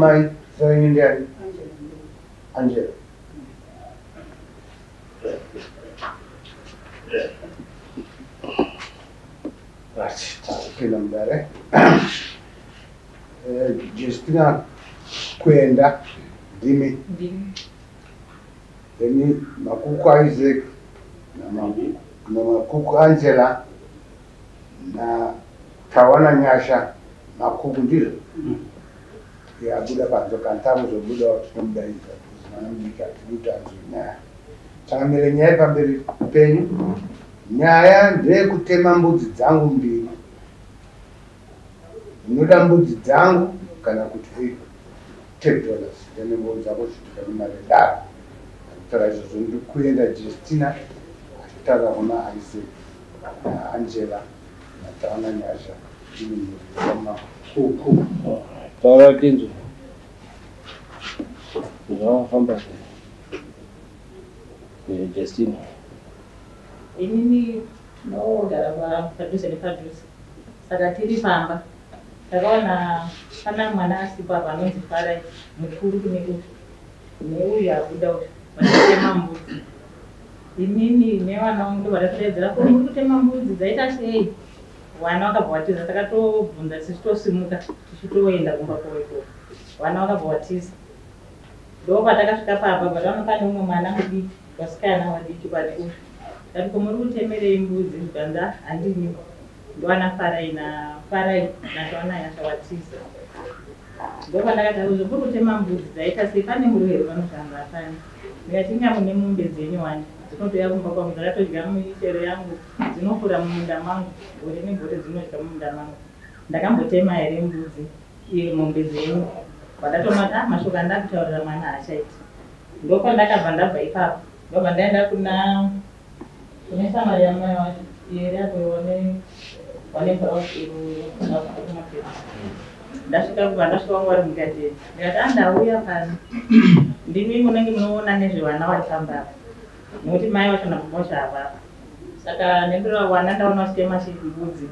Mai zita renyu ndiani? Angela. Right, takupinda mudare. Justina Kuenda ndimi. Ndimi. Then Makuku Isaac naMakuku Angela na Tawana Nyasha Makuku ndizvo. Yabuda panze kana takuzobuda tinomudaidza mwana mudiki hatidi kuti anzwe nyaya. Changamire, nyaya pamberi penyu. Nyaya ndeyekutema mbudzi dzangu mbiri. Ndinoda mbudzi dzangu kana kuti $10. Ndenengoudza kuti ndikane mari daro. Ndakutaura izvozvo ndikuenda Justina achitaura kuna Isaac naAngela naTawana Nyasha ndini mhuri yamakuku. Taura tinzwe. Zvakafamba sei? Justina. Inini tinogara padhuze nepadhuze, saka tiri pamba takaona pana mwana asipo apa anonzi Farai, mukuru kune uyu neuyu abuda uyu, vachitema mbudzi. Inini nevana vangu ndobva tatodaidzira, ko muri kutema mbudzi dzaita sei? Vana vakabva vatiza. Takatobvunza tichitosimuka tichitoenda kumba kwavo ikoko, vana vakabva vatiza. Ndopatakasvika pamba pataona pane umwe mwana mudiki, vasikana vadiki vane uyu. Tati, ko muri kutemerei mbudzi? Zvikanzi, handini, ndowana Farai naFarai natawana Nyasha watiza. Ndopandakati, azvo muri kutema mbudzi dzaita sei? Pane muriwo here panoshamba? Hapana. Ndikati, inga mune mombe dzenyu wani dzinotouya kumba kwangu, dzakatodya michero yangu, dzinofura mumunda mangu gore negore, dzinodya mumunda mangu. Ndakambotema here mbudzi iye mombe dzenyu? Vandatoma ah, mashoko andakutaurira mwana haachaiti. Ndopandakabva ndabva ipapo, ndobva ndaenda kuna kune shamwari yamai wacho iri apo wane kumapedza. Ndasvika, kubva ndasvika vangu vari mukati. Ndikati, andauya pano, ndimi munenge munoona nezvevana vari pamba apa, nekuti mai vacho nababa vacho havapo. Saka nendira wana ndaona vachitema mbudzi,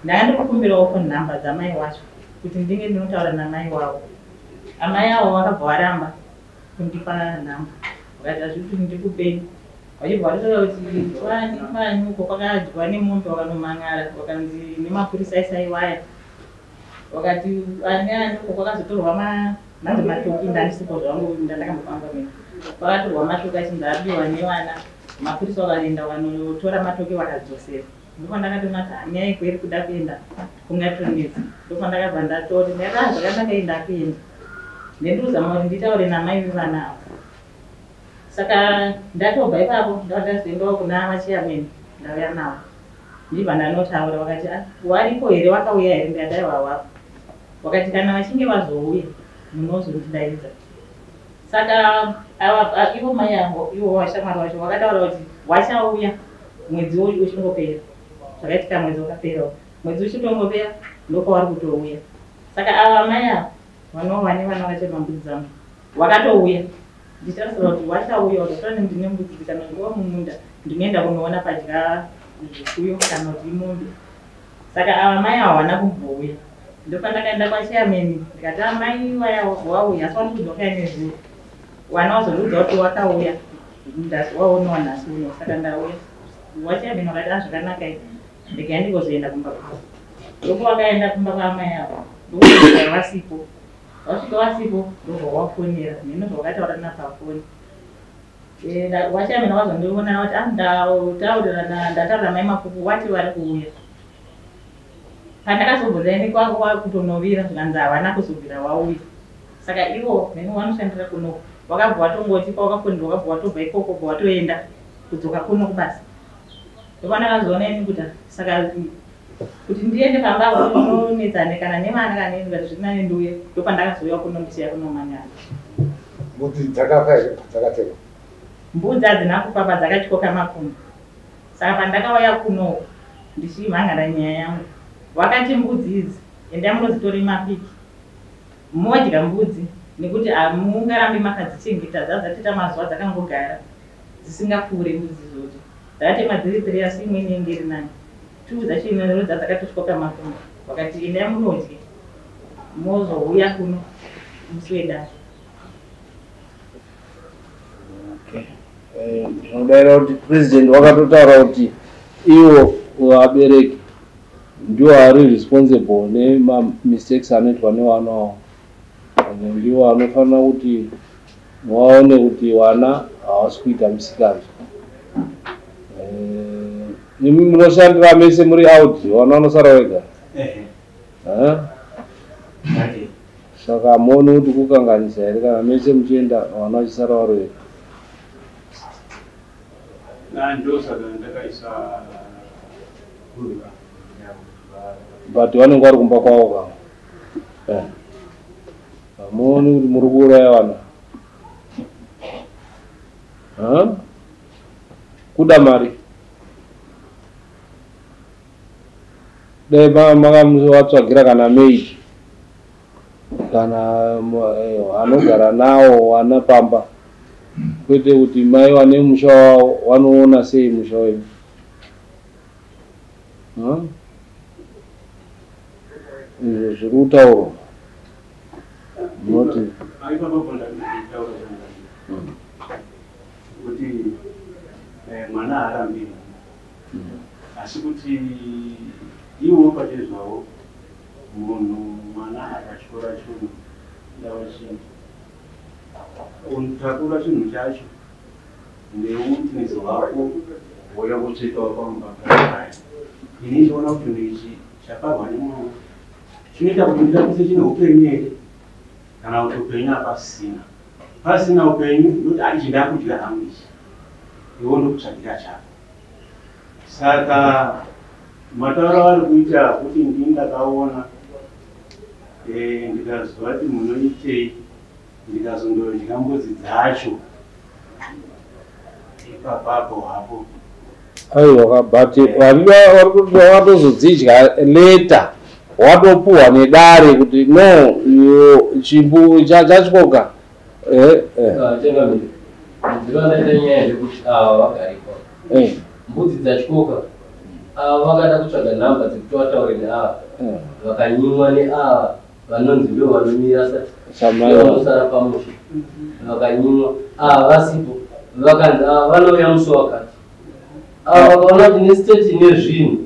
ndanga ndiri kukumbirawo phone number dzamai wacho kuti ndinge ndinotaura namai wavo. Amai avo vakabva varamba kundipa nhamba, vakati hazvisi kuti ndikupei. Vachibva vatotaura kuti kwani kwani uko kwakadyiwa nemombe, vakanomhan'ara, vakanzi nemapurisa isai waya. Vakati ani ani uko kwakazotorwa manzi matoki. Ndandisipo zvangu, ndandakambofamba mene. Kwakatorwa matoki achinzi abiwa nevana, mapurisa vakaenda vakanotora matoki vakadzosera. Ndopandakatoona kuti nyaya iko iri kuda kuenda kungatonetsa. Ndopandakabva ndatoti ndakati, ah, zvakanaka, enda kuenda ndendikuzama kuti nditaure namai vevana ava. Saka ndatobva ipapo, ndabva ndazoendawo kuna vachairman. Ndauya navo, ndibva ndanotaura. Vakati, ah, waripo here? Wakauya here? Ndikati, aiwa, wapo. Wakati kana vachinge vazouya munozondidaidza. Saka ava ivo mai avo, ivo vashamwari vacho vakataura kuti wachauya mwedzi uchingopera. Zvakaitika, mwedzi wakaperawo, mwedzi uchitongopera ndopavari kutouya. Saka ava mai ava vanova nevana vachema mbudzi dzangu wakatouya. Ndichitarisira kuti wachauya kuti ndine mbudzi, kana ndikuva mumunda ndinoenda kunoona padya zvipfuyo kana kuti imombe. Saka ava mai ava havana kumbouya. Ndopandakaenda kwachairman, ndikati, amai vaya wauya, asi vari kudzoka nezuro. Wana wazondiudza kuti wakauya, waonewa nhasi uno. Saka ndauya. Wachairman wakati, a zvakanaka izvi, regai ndingozoenda kumba kwavo. Ndopo wakaenda kumba kwaamai avo, ndokusvika vasipo. Wasvika vasipo, ndobva wafonera neno zvawakataura napafoni. Wachairman wazondiona wati, ah, ndataurira ndataurira mai Makuku, wati vari kuuya. Pandakazobvunza ini kwako kwakutonovira, zvikanzi havana kuzobvira wauya. Saka ivo neni vanoshandira kuno, wakabva watongoti pawakafonera wakabva watobva ikoko, bva watoenda kudzoka kuno kubasa. Ndopandakazoona ini kuti saka kuti ndiende pamba unonetsane kana nevana kana neni, kuti zviri nani ndiuye. Ndopandakazouya kuno ndichiya kunomanyana. Mbudzi dzakafa here padzakatemwa? Mbudzi hadzina kufa, padzakatyoka makumbo. Saka pandakauya kuno ndichimhangana nyaya yangu, wakati mbudzi idzi endai munodzitore mapiki modya mbudzi, nekuti hamungarambi makadzichengeta. Dzadzatoita mazuva dzakangogara dzisingapfuure. Mbudzi idzodzo dzakatema dziri three, asi imwe inenge iri nani, two dzacho inodza dzakatotyoka makumbo. Vakati endai munodye, mozouya kuno. Musi wedare. Okay. Ndinodaira kuti president wakatotaura kuti ivo vabereki ndiwo ari responsible nemamistakes anoitwa nevana wavo, ende ndiwo anofanira kuti vaone kuti vana havasi kuita misikanzwa. Imi munoshandira mese muri out, vana vanosara vega. Saka hamuoni kuti kukanganisa here kana mese muchienda vana vachisara vari vega? Ndosaka ndakaisa But vanenge vari kumba kwavo kama. Hamuoni kuti muri kuuraya vana? Kuda mari. Dai makamuvatsvagira kana maid kana anogara nawo vana pamba, kwete kuti mai vane musha wavo vanoona sei musha wenyu. Izvo zviri kutaurwa munoti kuti mwana haarambiri, asi kuti iwo pachezvavo munhu mwana akatyora chinhu ndava chinhu unotakura chinhu chacho neutinizi hwako wouya kutsvetawo pamba. Ini ndinoona kuti chinhu ichi chaparwa nemwana chinoita kuti ndirambise chine upenyu here kana kuti upenyu hapasisina. Pasina upenyu ndoti ichi ndakudya hangu ichi, iwo ndokutsvagira chako. Saka matauro avari kuita kuti ndini ndakaona, ndikaziva kuti munoitei, ndikazondodya mbudzi dzacho ipapapo hapo. Aiwa, but watozodzidya later, watopuhwa nedare kuti no, chimbu chatyoka. Changamire, mudziro ndaita nyaya yekuti ava vagarikwa mbudzi dzatyoka, ava vakada kutsvaga nhamba dzekuti vataure neava, vakanyimwa neava vanonzi ndo vanomira vanosara pamusha, vakanyimwa ava vasipo, vakanzi ava vanouya musi wakati. Ava vakaona kuti nestate ine zvinhu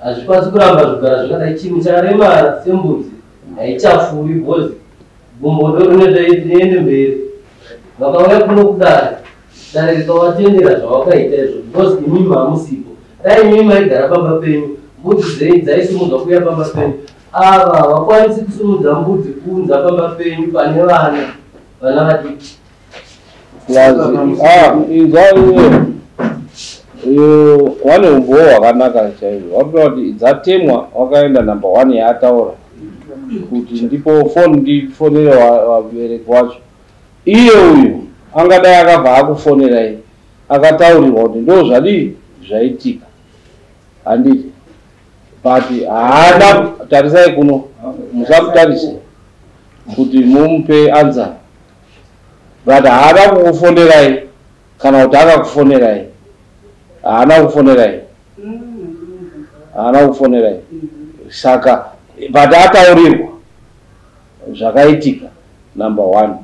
hazvikwanisi kuramba zvigara zvakadai, chinhu charemara sembudzi haichafuri because gumbo ndo rinoenda mberi. Vakauya kuno kudare, dare rikavatendera zvavakaita izvo because imimi hamusipo. Dai imimi maigara pamba penyu, mbudzi dzenyu dzaisimudzwa kuuya pamba penyu. Ava havakwanisi kusimudza mbudzi kuunza pamba penyu pane vana vana vadiki. Inzwa, wane umbowo hwakanaka chaizvo. Wakutora kuti dzatemwa, wakaenda number one yaataura kuti ndipo foni ndifonere vabereki wacho. Iye uyu angadai akabva akufonerai akataurirwa kuti ndo zvadii zvaitika, handiti? But haana. Tarisai kuno, musamutarise kuti mumupe answer, but haana kukufonerai kana kuti akakufonerai. Haana kufonerai, haana kufonerai. Saka but ataurirwa zvakaitika, number one.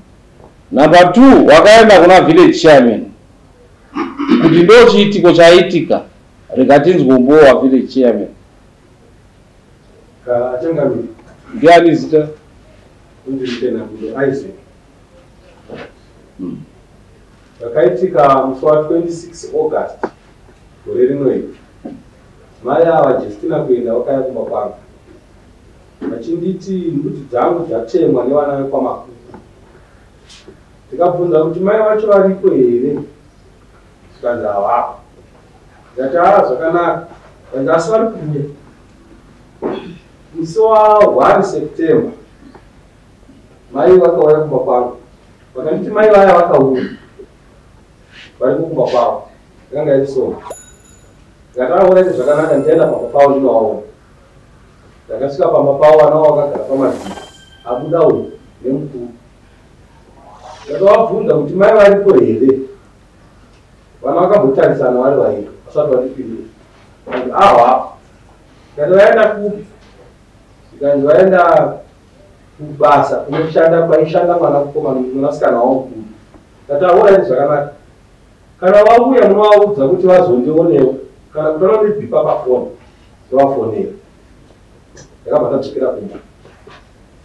Number two, wakaenda kuna village chairman kuti ndo chiitiko chaitika, rega tinzwe umbowo wavillage chairman. Changamire. Ndiani zita? Undiritena Budo Isaac. Zvakaitika musi wa26 August gore rino iri, mai ava Justina kuenda vakaya kumba kwangu vachinditi mbudzi dzangu dzatemwa nevana vekwaMakuku. Ndikabvunza kuti mai vacho variko here, zvikanzi havapo. Ndikati aa, zvakanaka. Kanzi asi vari kuuya musi wa1 September. Mai vakauya kumba kwangu vakanditi mai vaya vakauya variko kumba kwavo, yakanga iri soma. Ndikati aona zvakanaka, ndichaenda pamba pavo ndinovaona. Ndakasvika pamba pavo, vana vavo vakagara pamadziro, abuda uyu nemukuru. Ndakavabvunza kuti mai varipo here. Vana vakambotarisana vari vairi vasati vandipindura. Kanzi ahwapo. Ndikati vaenda kupi? Zvikanzi vaenda kubasa kunoshanda kwaishanda mwana mukomana mwanasikana wangu. Ndati aona zvakanaka. Kana vauya munovaudza kuti vazondionewo kana kuti vanondibhipa pafoni ndovafonera. Ndakabva ndadzokera kumba.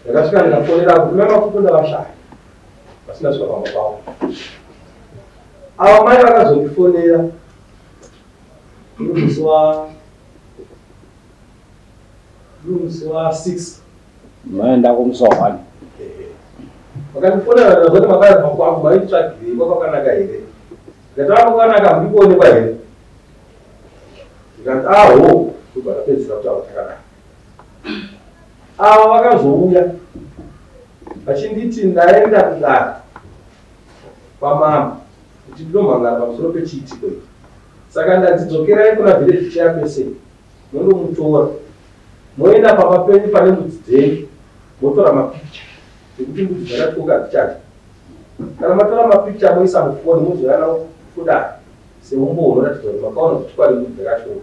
Ndakasvika ndikafonera kuti mai Mapfupo ndavashaya vasina kusvika pamba pavo. Ava mai vakazondifonera musi wa 6 maenda kumusi wa 1. Vakandifonera ndazoti makabva kwangu maitsvagirei kwakanaka here? Ndikati kwakanaka hamudi kuonekwa here? Ndikati aho ndobva ndapedzisira kutaura chakanaka. Ava vakazouya vachinditi ndaenda kudare kwamama kuti ndinomhangara pamusoro pechiitiko ichi. Saka ndadzidzokerai kuna village chairperson mondomutora moenda pamba penyu pane mbudzi dzenyu motora mapikicha ekuti mbudzi dzakatyoka hadzichadya. Kana matora mapikicha moisa mufoni mozouya nawo kudare seumbowo unoratidza kuti makaona kuti kwari mbudzi dzakatyoka.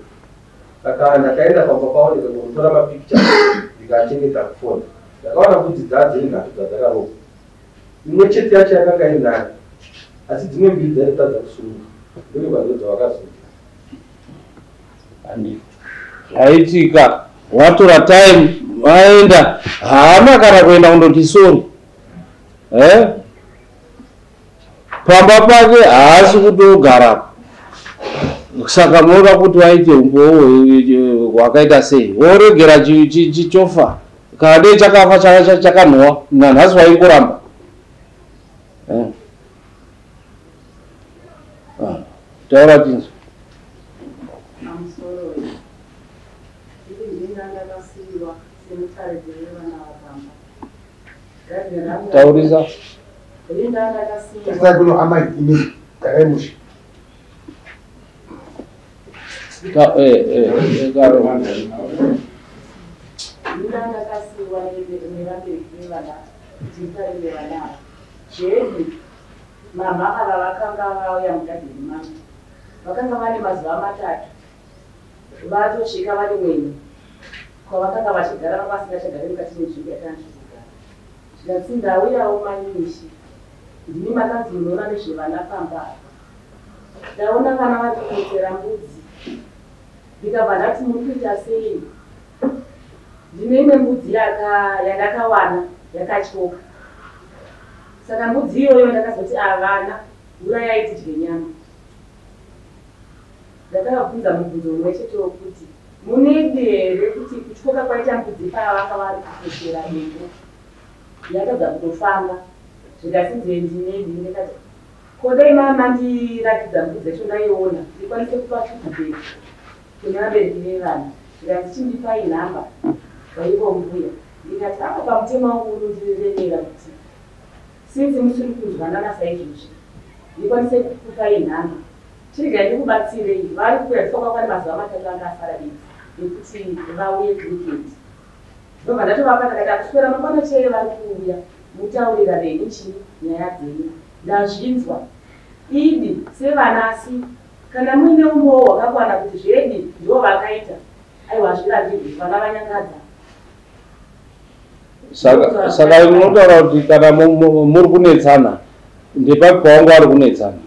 Saka ndakaenda pamba pavo ndikagotora mapikicha ndikachengeta mufoni. Ndakaona mbudzi dzadziri nhatu dzadzakarova. Imwe chete yacho yakanga iri nani asi dzimwe mbiri dzaitadza kusunga. Ndokwanzo dzavakazodya. Zvaitika watora time vaenda haana kana kuenda kundoti sorry. Pamba pake haasi kutogarapo. Saka munoda kuti vaite umbowo hwakaita sei? Woregera chichofa kana dei chakafa chakanhuwa nanhasi waingoramba. Taura tinzwa. Taurisa. Mama ava vakanga vauya mugadheni mangu. Vakanga vane mazuva matatu vatosvika vari mwenyu kwavakanga vachigara vanga vasingachagari mukati menzvimbo yatanga tichigara. Zvikanzi ndauyawo manyinshi ndini makanzi munoona nezvevana pamba apa. Ndaona vana vari kukotsera mbudzi ndikabva ndati muri kuita sei? Ndine imwe mbudzi yandakawana yakatyoka. Saka mbudzi iyoyo ndakazoti avana urayai tidye nyama. Ndakavabvunza mubvunzo mumwe chete wokuti munedi here kuti kutyoka kwaita mbudzi pavanga vari kukotsera dengo yatadza kutofamba. Zvikanzi ndinedi. Ndikati ko dai mandiratidza mbudzi yacho ndaiona ndikwanise kupa feedback kune vabereki vevana. Zvikanzi chindipai nhamba vaivo mbuya. Ndikati apa pamutemo wangu unondiremera kuti sinzi musiri kunzwanana saizvozvi ndikwanise kukupai nhamba. Chiregai ndikubatsirei vari kuya kwakwana mazuva matatu anga asara bedzi ekuti vauye weekend. Ndobva ndatovapa ndakati akuswera mangwana chaiye vari kuuya mutaurira venyu chii nyaya dzenyu. Ndazvinzwa idi sevana asi kana muine umbowo hwakakwana kuti zvedi ndo vakaita aiwa hazvirambirwi vana vanyangadza. Saka munotaura kuti kana muri kunetsana ndepapi pavanga vari kunetsana?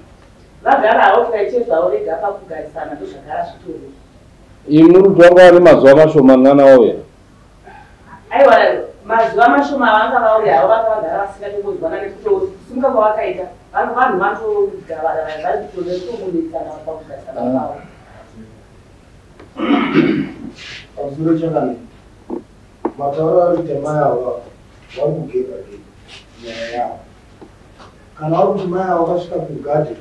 Vagara havo tikaichezvawo vega pakugarisana ndozvagara zvitori. Imi muri kuti vanga vane mazuva mashomanana vauya? Aiwa mazuva mashoma vanga vauya havo vanga vagara vasingatongonzwanani nekutosunga kwavakaita vanhu vanotogavana vari kutomunetsana pakugarisana kwavo. Pamusoro changamire, matauro ari kuita mai ava vari kugega gega nyaya yavo. Kana vari kuti mai ava vakasvika kugadheni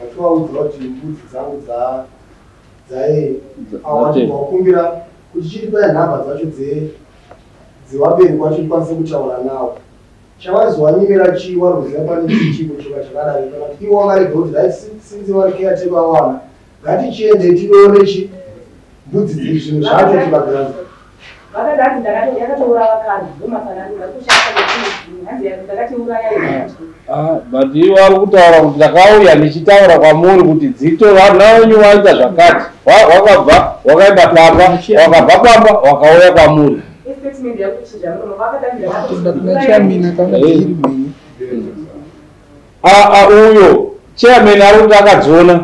vachivaudza kuti mbudzi dzangu vakumbira kuti chiripai nhamba dzacho dzevabereki vacho ndikwanise kutaura navo. Chavazowanyimira chii vari kuziva pane chichiko chika chakadai kana kuti ivo vakarega kuti dai sinzi vari caretaker vawana ngatichiendei tione chi mbudzi zvinhu zvacho tivagara. Vakadati yakatourawa kare ndomafananiro ndakatiuraya. But ivo vari kutaura kuti ndakauya ndichitaura kwamuri kuti dzito vana venyu vaita zvakati. Wakabva wakaenda pamba, wakabva pamba wakauya kwamuri. Uyo chairman ari kuti akadziona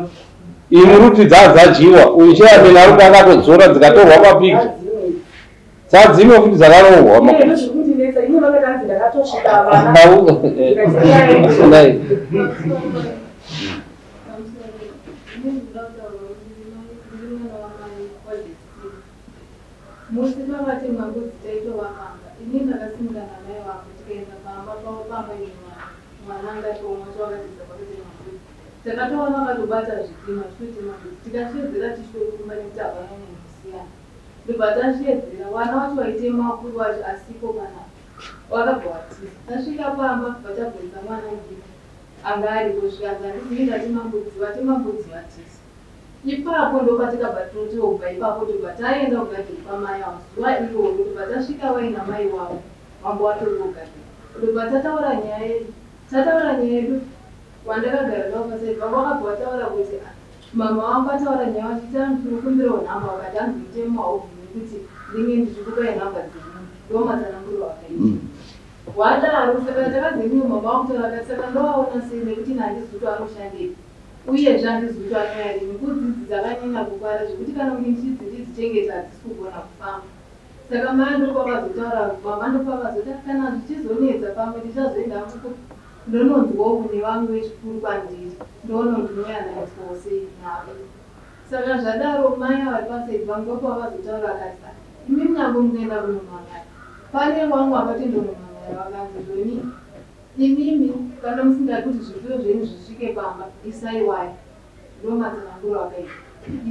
imwe ruti dzadzajiwa uyu chairman ari kuti akatodzora dzikatorwa papikicha dzadzimwe futi dzakarohwa Musi vavatemwa mbudzi taitova pamba ini ndakasimuka namai vangu tikaenda pamba pavo pamba ine mwana angati omwe wacho akatiza kwakatemwa mbudzi takatoona vakatobata zvitima zvitotema mbudzi tikasvedzera tichitokumba nekuti hapana munhu kusiyana ndobva tasvedzera vana vacho vaitema vakuru vacho asipo panapa wakabva watiza tasvika pamba vatabvunza mwana mudiki anga aripo zvikanzi handizivi ndatema mbudzi vatema mbudzi vatiza ipapo ndopatikabva totobva ipapo tobva taenda kugadheni kwamai avo zuva iroro tobva tasvika vaina mai wavo mambo watori kugadheni tobva tataura nyaya yedu wandakagara navo pasaidi vanga vakabva vataura kuti mama vangu vataura nyaya vachiti ndinokumbirawo nhamba vakati hanzi mutemo haubvumi kuti ndinge ndichikupai nhamba dzemunhu ndo matsananguro vakaita wadaro saka takazemiwo mama vangu taura vakati saka ndovaona sei nekuti ini handizi kuti anoshandepi uyezve handizi kuti anouya rini mbudzi idzi dzakanyanya kukwara zvekuti kana kuti ndichidzichengeta hadzisi kugona kufamba saka mai ndopavazotaura mama ndopavazoti kana zvichizonetsa pamwe ndichazoenda hangu ndononzwawo kune vamwe vechikuru kwandiri ndoona ndinoyananiswawo sei navo saka zvadaro mai vari pasaidi vangu ndopavazotaura vakati imi munyange munoenda kunomangara pane vamwe vakatoenda kunomangara vakanzi zvoni imimi kana musingadi kuti zvipfuyo zvenyu zvisvike pamba isai waya ndo matsananguro akaita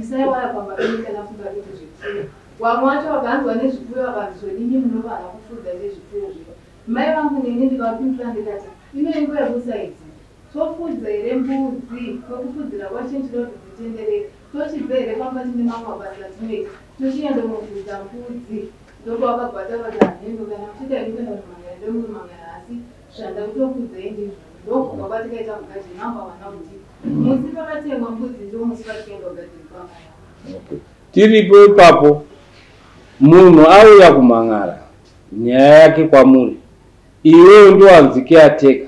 isai waya pamba penyu kana musingadi kuti zvipfuyo vamwe vacho vakanzwa nezvipfuyo vakanzi zvonimi munovana kufudza chezvipfuyo zviya mai vangu neni ndikavapindura ndikati ino inguva yekusaidzi tofudza here mbudzi kwekufudzira kwacho ndinoda kuti dzitenderere tochibva here pamba tine mamwe mabasa atinoita tochienda kunofudza mbudzi ndopavakabva vataura kuti hanhendo kana muchiita henyu kuenda kunomangara ndomunomangara asi zvandakutokudzai ndizvo ndokubva kwatikaita mugadheni vanga vana kuti musi pakatemwa mbudzi ndo musi patikaenda kugadheni kwamai. Tiripo ipapo munhu auya kumangara nyaya yake kwamuri iwewe ndowanzi caretaker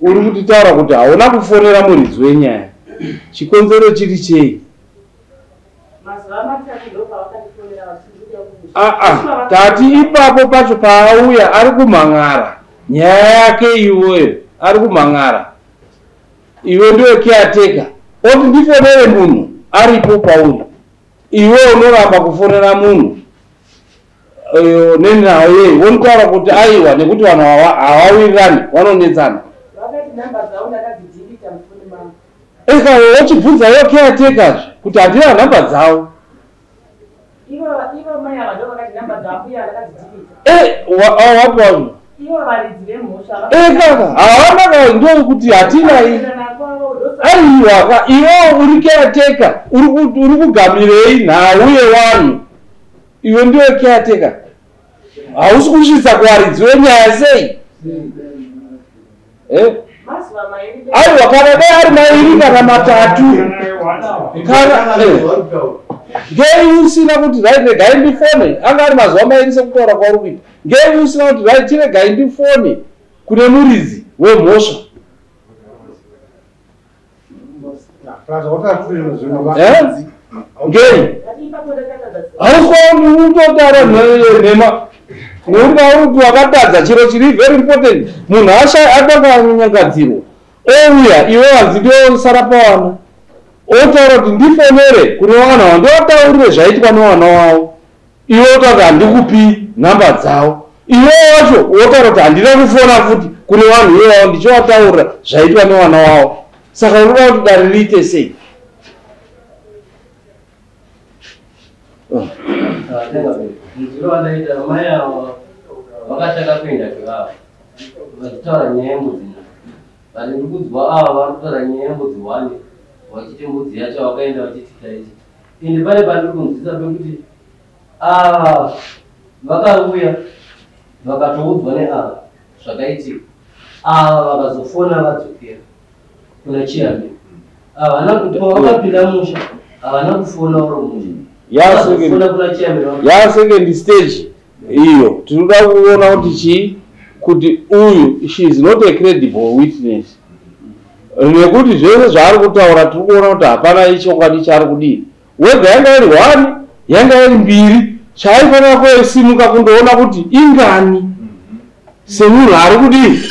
uri kutitaura kuti hauna kufonera muridzi wenyaya chikonzero chiri chei? Tati ipapo pacho paauya ari kumangara nyaya yake iweyo ari kumangara iwe ndiwe caretaker oti ndifonere munhu aripo pauri iwe unoramba kufonera munhu nenhau yei wonotaura kuti aiwa nekuti vanhu havawirirani vanonetsana eka wochibvunza iwe caretakerzve kuti handina nhamba dzavo wapi wazvo ekaka havana ndokuti hatina aiwa iwewo uri caretaker uri kugamirei nhau yevanhu iwe ndiwe caretaker hausi kusvitsa kuvaridzi wenyaya sei? Aiwa kana dai ari mairi kana matatu kana ngei usina kuti right regai ndifone anga ari mazuva mairi sekutaura kwauri kuita ngei usina kuti right chiregai ndifone kune muridzi wemhosva ngei hausi kutotaura nhema nekuti auri kuti wakatadza chiro chiri very important munhu akanyangadzirwa ouya iwe wanzi ndiosara pawana otaura kuti ndifonere kune vana vavo ndovataurire zvaitwa nevana wavo iwe wotaura kuti handikupi nhamba dzavo iwe wacho wotaura kuti handina kufona futi kune vanhu ivavo ndichivataurira zvaitwa nevana wavo saka unoda kuti dare riite sei? Ndinovaita mai avo vakatanga kuenda kwevavo vachitaura nyaya yembudzi vari ndikudzwa ava vari kutaura nyaya yembudzi one vachiti mbudzi yacho vakaenda vachiti taiti ende pane pandiri kunzwisa pekuti ava vakauya vakatoudzwa neava zvakaitika ava vakazofona vadzokera kuna chairman havana kuti pavakapinda musha havana kufona uro musha Ya second stage iyo tinoda kuona kuti chii, kuti uyu she is not a credible witness, nekuti zvese zvaari kutaura tiri kuona kuti hapana ichokwadi chaari kudii. Wega yanga iri 1 yanga iri 2, chaifanira kusimuka kundoona kuti ingani semunhu ari kudii.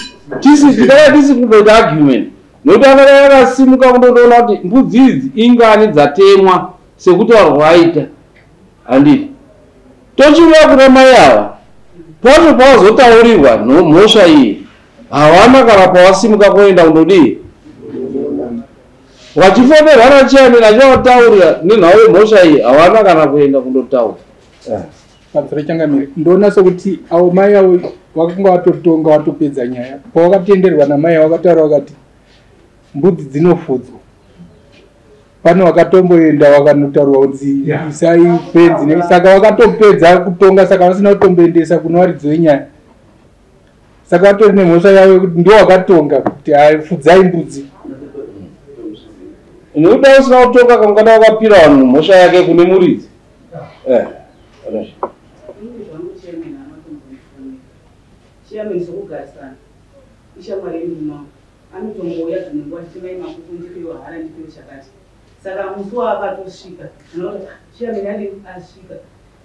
Tisi kundoita argument nekuti angadai akasimuka kundoona kuti mbudzi idzi ingani dzatemwa sekutaura kwaita, handiti? Tochiuya kuna mai ava pacho pavazotaurirwa mhosva iyi, havana kana pavasimuka kuenda kundodii, vachifonerwa nachairman achivataurira nenhau yemhosva iyi, havana kana kuenda kundotaura. Pamusoro changamire, ndoona sekuti avo mai avo vakanga vatotonga vatopedza nyaya. Pavakatenderwa namai avo vakataura vakati mbudzi dzinofudzwa. Pane vakatomboenda vakanotaurwa kunzi isai fenzi, saka vakatopedza kutonga, saka vasina kutomboendesa kuna varidzi venyaya. Saka vatori nemhosva yavo yekuti ndivo vakatonga kuti fudzai mbudzi. Nekuti usina kutonga kangana wakapira vanhu mhosva yake kune muridzi. Chairman sokugarisana ishamwari yemurume anotombouya dzimwe nguva achiti mai Makuku ndipewo hara, ndipewo chakati. Saka musi waakatosvika ndinoona chairman adi asvika,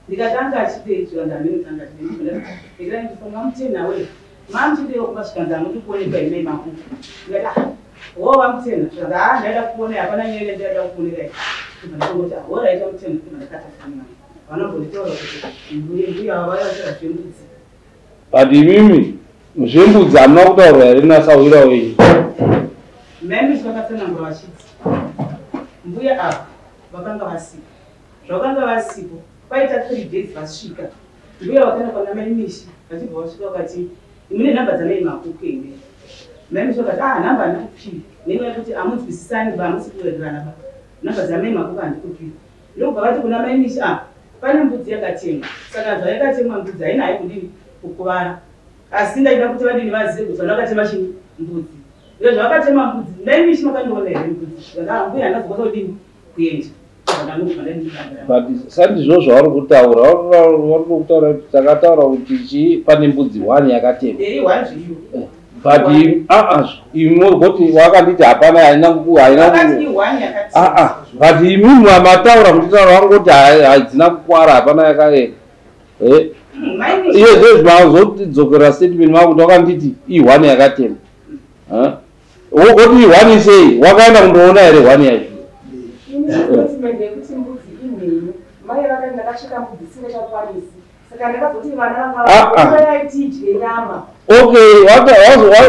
ndikatanga achidei zvikanzi hameno tanga achidei, ndikati ndifunga mutena we mamuchidewo kumba, zvikanzi hamudi kuonekwa imai Makuku. Ndikati wo vamutena, zvikanzi haa ndaida kuonai, hapana nyaya ndaida kuonerai. Ndikangoti horaita mutena, ndibva ndakata foni yangu. Vanobonditaura kuti mbuya vavayataura zvembudzi. But imimi zvembudzi hamuna kutaurwa here nasahwira wenyu? Mai vakatsanangura vachiti mbuya ava vakanga vasipo, zvavakanga vasipo kwaita 3 days vasvika. Mbuya vakaenda kwana mai Mishi, vachibva vasvika vakati mune nhamba dzamai Makuku here? Mai Mishi vakati ah, nhamba handikupii nenyaya yekuti hamunzwisisani ba, hamusi kuwirirana ba, nhamba dzamai Makuku handikupii. Ndokubva vati kuna mai Mishi, ah, pane mbudzi yakatemwa, saka zvayakatemwa mbudzi haina hai kudini kukuvara, asi ndaida kuti vadini vazive kuti vanhu vakatema chii mbudzi. Ndo zvavakatema mbudzi, mai Mishi makandiona here mbudzi? Vakati mbuya handazokwanisa kudini kuenda. But sandizvo zvavari kutaura, vari kutaura kuti takataura kuti chii, pane mbudzi 1 yakatemwa. But imwe wakanditi hapana, haina but imimi mataura muchitaura vangoti hadzina kukwara, hapana yakaenda. Iye zvezvi mazotidzokera statement makuti wakanditi i1 yakatemwa. Wogoti i1 sei? Wakaenda kundoona here 1 yacho? Statement yekuti mbudzi imhenyu, mai vakati ndakasvika mbudzi isingachakwanisi, saka ndakazoti vana vanga tidye nyama. Okay,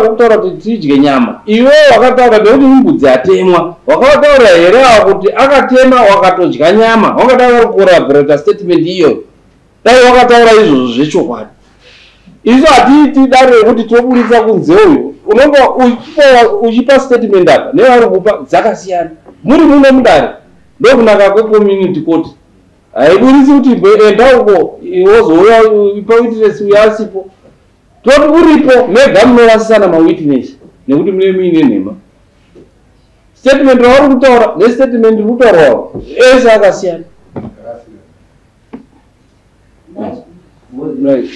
wakutaura kuti tidye nyama, iwe wakataura nekuti mbudzi yatemwa, wakataura here ava kuti akatema wakatodya nyama? Wakadai kucorroborata statement iyoyo, dai wakataura izvozvo zvechokwadi. Isu hatiiti dare rekuti tinoburitsa kunze uyu unonga uchipa statement apa nevari kupa dzakasiyana. Muri muno mudare ndokunaka kwecommunity court, haiburitsi kuti enda uko wozouya ipa witness uyo asipo. Toti uripo mega munorasisana mawitness nekuti mune muine nhema. Statement ravari kutaura nestatement iri kutaurwa ese akasiyana.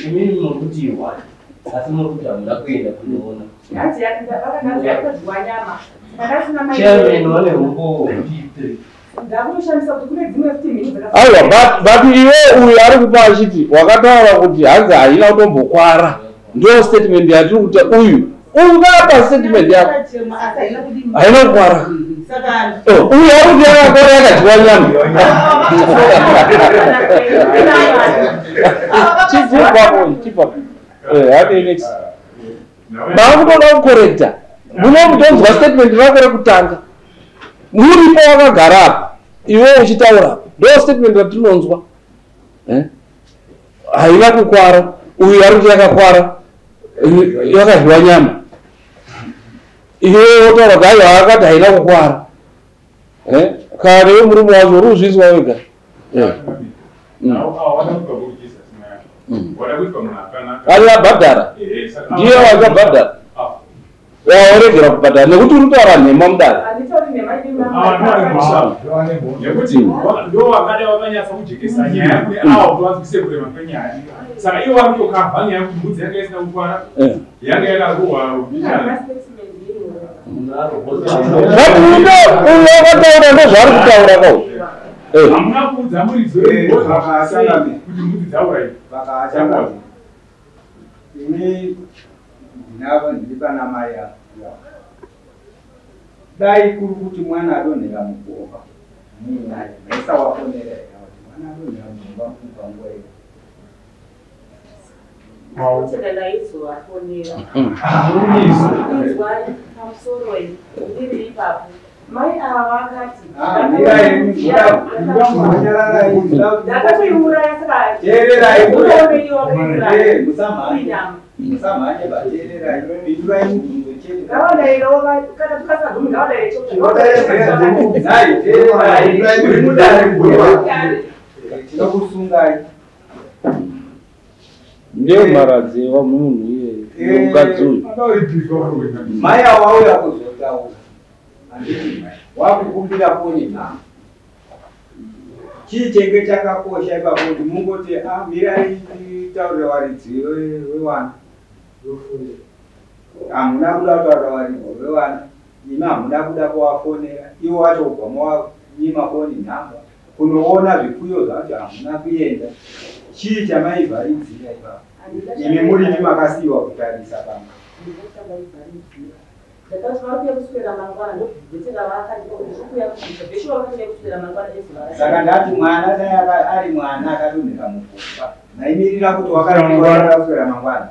Imimi muri kuti i1, asi muri kuti hamuna kuenda kundoona. Yakadyiwa nyama, saka Chairman vane humbowo hwekuti i3. Ndakunoshamisa kuti kune dzimwe futi mhini. Aiwa, but iwe uyu ari kupa achiti wakataura kuti hanzi haina kutombokwara, ndo statement yatiri kuti uyu ungapa statement yako haina kukwara, uyu ari kuti yakakwara yakadyiwa nyama. Chibvapo chibvapo hade next maakutoda kucorrecta, munomutonzwa statement rako rekutanga muripo wakagara apa iwe uchitaura, ndo statement ratinonzwa haina kukwara, uyu ari kuti yakakwara yakadyiwa nyama, iwe wotaura kuti aiwa akati haina kukwara. Kana iwe murume wacho uri kuzvinzwa wega. Ari abhadhara, ndiye wakabhadhara, waoregera kubhadhara nekuti uri kutaura nhema mudare. Handitauri nhema, ini Nekuti ndo vakada vakanyatsa kujekesa nyaya kune avo kuti vanzwise kurema kwenyaya. Saka ivo vari kutokavha nyaya yekuti mbudzi yanga isina kukwana, yanga yakarohwa. Zvabuda uyo akataura ndozvaari kutaura kau. Hamuna kuudza muridzi kuti mbudzi dzauraiwa. Ini ndinavo ndiri pana mai ava. Dai kuri kuti mwana adonhera mugomba munaye maisawafonera here kuti mwana adonhera mugomba mubva nguva iyo. Saka ndaizovafonera. Inzwai pamusoro iyi ndiri ipapo. Mai ava vakati ndakatoiuraya saka teererai unooneiwa musamhanye bateererai pindurai mubvunzo chete. Ngavadairova kana tukasadumi ngavadaire Teererai muri mudare tinokusungai. Ndiyo mharadzi wamunhu iyeye mukadzi uyu. Mai ava vauya kuzotaura handiti wakukumbira foni nhamba. Chii chenge chakakosha ipapo kuti mungoti mirai nditaurire varidzi vewana. Hamuna kuda kutaurira varidzi vewana, imi hamuna kuda kuvafonera, ivo vacho kubva mavanyima foni nhamba kunoona zvipfuyo zvacho hamuna kuenda. Chii chamaivharidzira ipapo? Imi murimi makasiyiwa kutarisa pamba. Saka ndati mwana dai ari mwana akadonhera mugomba maimirira kuti wakakuswera mangwana.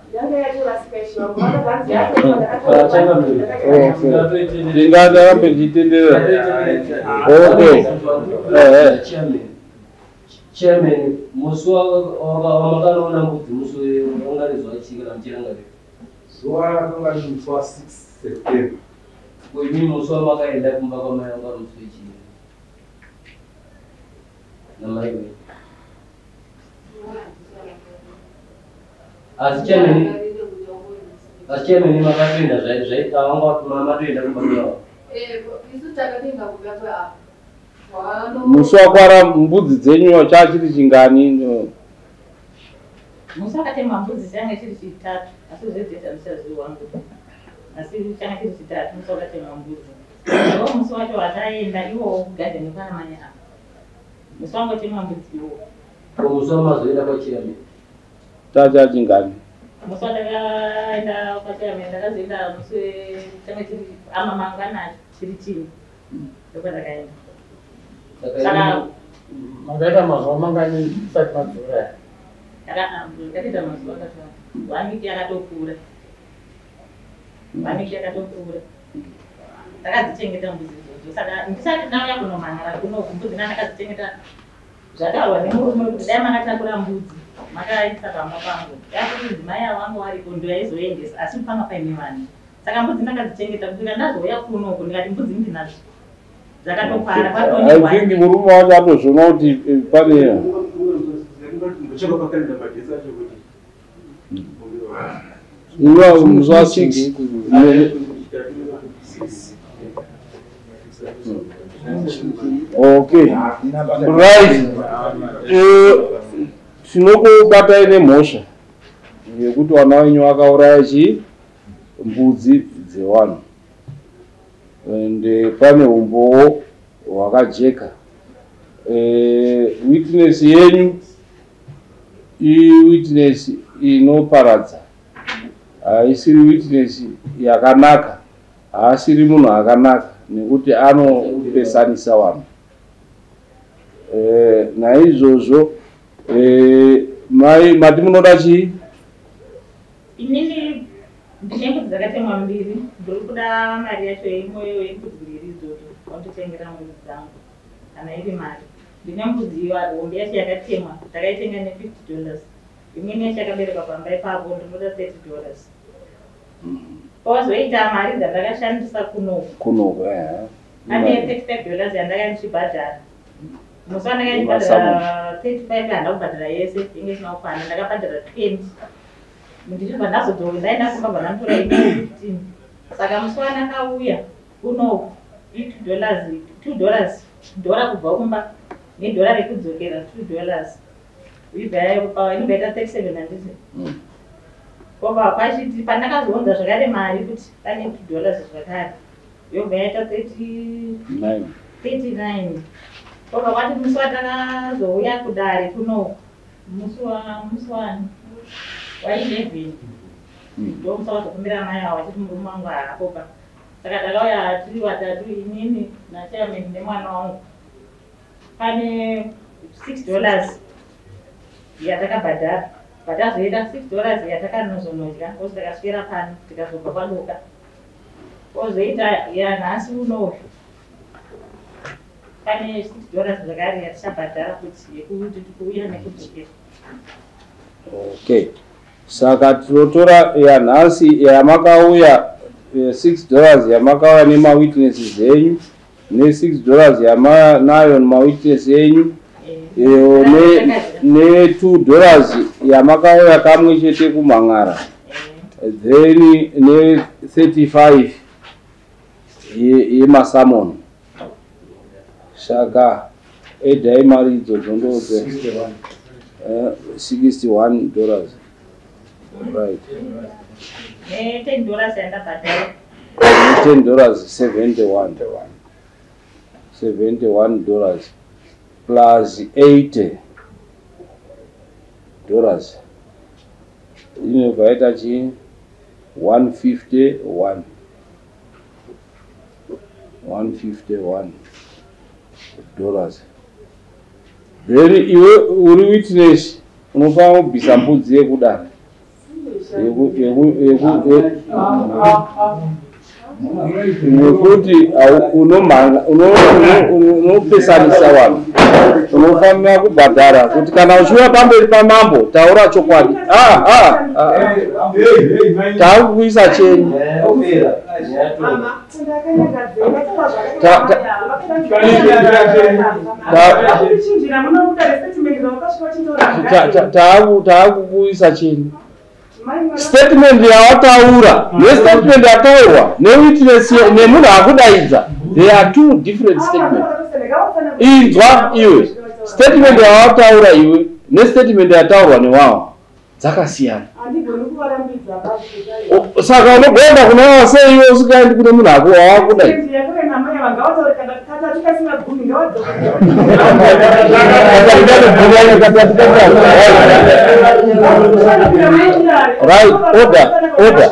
Ndingarambe ndichitenderera. Okay. Chairman, musi wamakanoona mbudzi musi wanga ri zuva chii kana muchirangarira? Zuva rakanga riri musi wa 6 September. Imi musi wamakaenda kumba kwamai wanga uri musi wechii? Namai wenyu. Asi chairman makatoenda zvaita wanga matoenda kumba kwavo. Isu takatoenda kumba kwavo. Musi wakwara mbudzi dzenyu chachiri chingani? Musi wakatemwa mbudzi changa chiri chitatu, asi zvedheta ndichazivi wangu. Asi changa chiri chitatu musi wakatemwa mbudzi. Iwo musi wacho wataenda iwowo kugadheni kwaamai ava. Musi wangotemwa mbudzi iwowo. Ko musi wamazoenda kwachairman? Chacha chingani? Musi watakaenda kwachairman ndakazoenda musi changa chiri amamangwana chiri chini. Ndokwatakaenda. Saka makaita mazuva mangani musati madzora? Ndakaita mazuva akatowanda. 1 week yakatopfuura. 1 week yakatopfuura. Ndakadzichengeta mbudzi idzodzo. Saka ndisati ndauya kunomhan'ara kunoku mbudzi ndakadzichengeta zvataurwa nemurume kuti dai makatakura mbudzi makaisa pamba pangu. Yakuti mai avo vanga varipo ndoyaizoendesa asi panga paine vanhu. Saka mbudzi ndakadzichengeta kusvika ndazouya kunoku ndikati mbudzi ndinadzo. I think murume wacho atozviona kuti pane musi wa 6. Okay. Right. Tinokubatai nemhosva yekuti vana venyu vakauraya chii? Mbudzi dzevanhu. And pane umbowo hwakajeka. Witness yenyu iwitness inoparadza, haisiri witness yakanaka, haasiri munhu akanaka nekuti anopesanisa vanhu. Naizvozvo mai mati munoda chii? Inini ndine mbudzi dzakatemwa mbiri, ndiri kuda mari yacho imweyo yembudzi mbiri idzodzo wandotengera mbudzi dzangu kana iri mari. Ndine mbudzi iyo hombe yacho yakatemwa ndakaitenga ne$50, imweni yacho yakaberekwa pamba ipapo ndinoda $30. Pozoita mari dzandakashandisa kunoku ane $35 yandanga ndichibhadhara. Musi wandanga ndichibhadhara 35 handina kubhadhara yese, inge isina kukwana, ndakabhadhara 20. Ndichibva ndazodzoka ndaenda kumba bva ndamutora imwe 15. Saka musi wandakauya kunoku $2, $2 dhora kubva kumba nedhora rekudzokera $2. Ibva inobva yaita 37 handiti? Kobva kwachiti pandakazounza zvakare mari kuti pane $2 zvakare. Yobva yaita 39. 39. Kobva kwati musi watakazouya kudare kuno musi wa 11 ndomusi wazokumbira mai avo vachiti murume wangu haapoba. Saka takauya tiri vatatu, inini nachairman nemwana wangu. Pane $6 yatakabhadhara, patazoita $6 yatakanozonodya kozi takaswera pano tikazobva kwadoka. Kozoita yanhasi unoyu pane $6 zvakare yatichabhadhara kuti yekuti tikuuya nekudzokera. Okay, saka tinotora yanhasi yamakauya $6 yamakauya nemawitnesses enyu ne$6 yamanayo nemawitness enyu ne$2 yamakauya kamwe chete kumhan'ara, then ne35 yemasamon. Saka edhai mari idzodzo ndodze $61. Right. $10 yandabhadhara. $10 71. $71 plus $80 inobva yaita chii? 151. $151. Then iwe uri witness unofanira kubvisa mbudzi yekudare nekuti unopesanisa vanhu. Unofanira kubhadhara kuti kana uchiuya pamberi pamambo taura chokwadi. Taakukuisa cheni. Taakukuisa cheni. Statement yawataura nestatement yataurwa newitness nemunhu akudaidza, they are two different statements. Inzwa iwe, statement yawataura iwe nestatement yataurwa newawo dzakasiyana. Saka unogoenda kuna wawo sei iwe usingaendi kune munhu wawakudaidza? Right, order, order, order,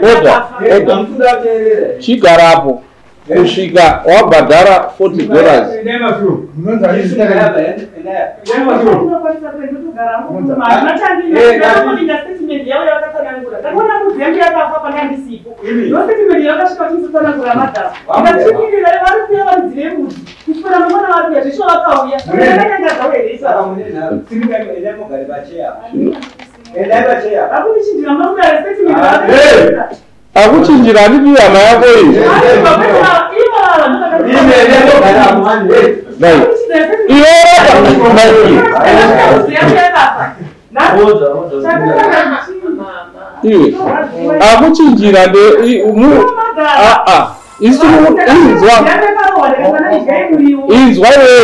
order. Chigarapo kusvika wabhadhara $40. Akuchinjira handidi hama yako iyi. Iwe akuchinjira inzwa iwewe,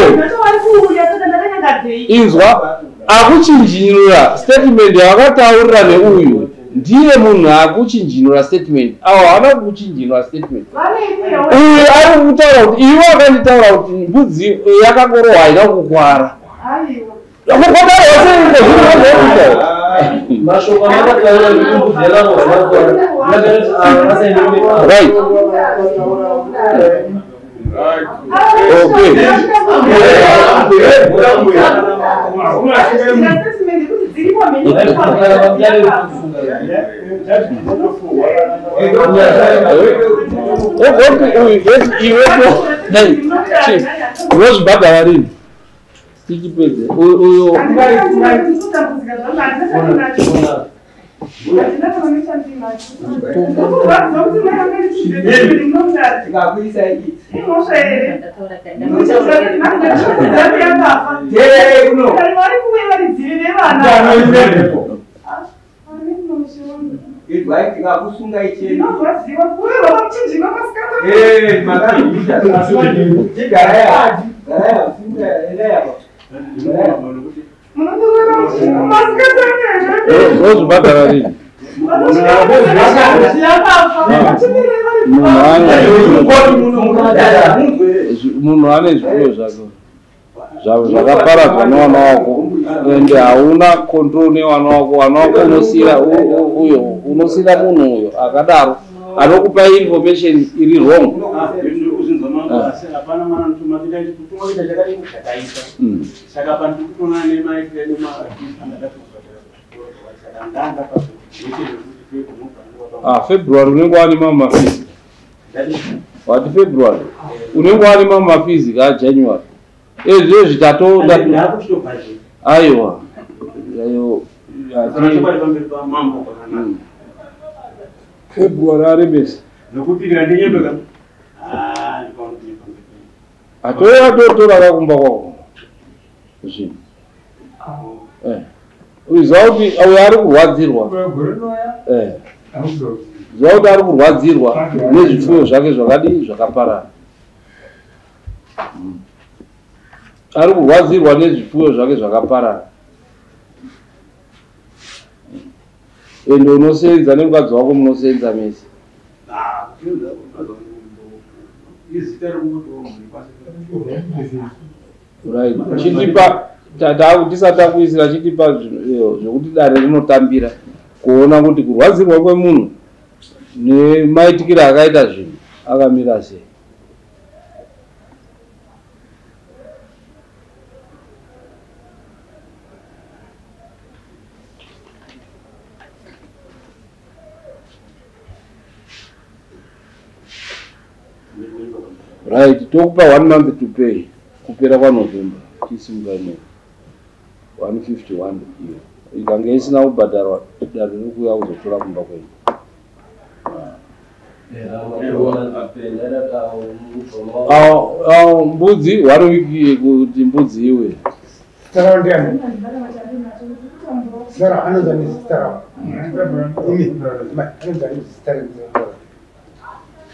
inzwa akuchinjinura statement yawakataurira neuyu ndiye munhu akuchinjinura statement. Awo haana kuchinjinura statement. Uyu ari kutaura kuti iwe wakanditaura kuti mbudzi yakangorohwa haina kukwara. Right. Okay. Unozvibhadhara rini? Tichipedze. Uyo Idwai tikakusunga icheni. Ndinovaziva kuwirwa pamuchinjikwa masikati. Eh, makazviita. Chigarai apa. Garai apa, simukai, endai apa. Munondorwira muchinjikwa masikati ane. Wozvibhadhara rini? Munhu ane zvifuyo zvake zvakaparadzwa nevana wako, ende hauna control nevana wako. Vana wako unosiyira uyo, unosiyira munhu uyo akadaro anokupa information iri wrong. Hapana mwana anotuma kuita chakadini chakaita. Saka pandikutoona nemaitire saka ndanga February unenge wani mamwe mafizi. Wati February unenge wani mamwe mafizi ka January. Ezvezvi tatoda aiwa. Ayo February arebesa. Nokupirira ndinyembe ka. Atoya totora kumba kwako. Zvinhu. Uziva kuti uyo ari kurwadzirwa. Ziva kuti ari kurwadzirwa nezvipfuyo zvake zvakadii zvakaparara. Ari kurwadzirwa nezvipfuyo zvake zvakaparara. Ende unosenza nemukadzi wako, munosenza mese. Right. Chitipa tisati takuisira, chitipa zvekuti dare rinotambira kuona kuti kurwadzirwa kwemunhu nemaitikiro akaita zvinhu akamira sei. Right, tokupa 1 month to pay kupera kwaNovember chisimuka ino 151 iyo ikange isina kubhadharwa dare riri kuuya kuzotora kumba kwenyu. Mbudzi 1 week kuti mbudzi iwe.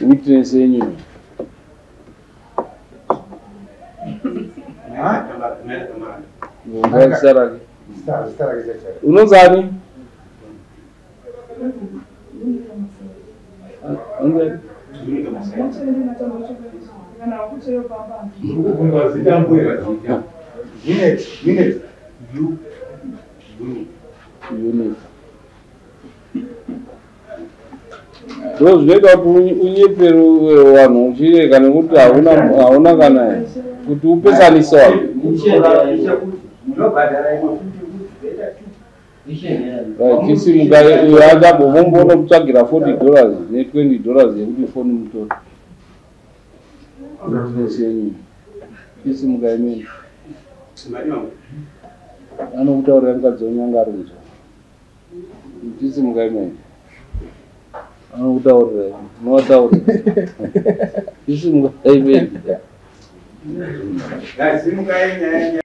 Witness yenyu. Unonzani? Ndo zvinoita kuti unyepere vanhu uchireka nekuti hauna kana kuti upesanise vanhu. Chisimuka uyo achabomboona kutsvagira $40 ne$20 yekuti foni mutore. Chisimuka imene. Anokutaurira mukadzi wenyanga ari kunzwa. Chisimuka imene. Anokutaurira, unovataurira. Chisimuka imene. Simuka imene.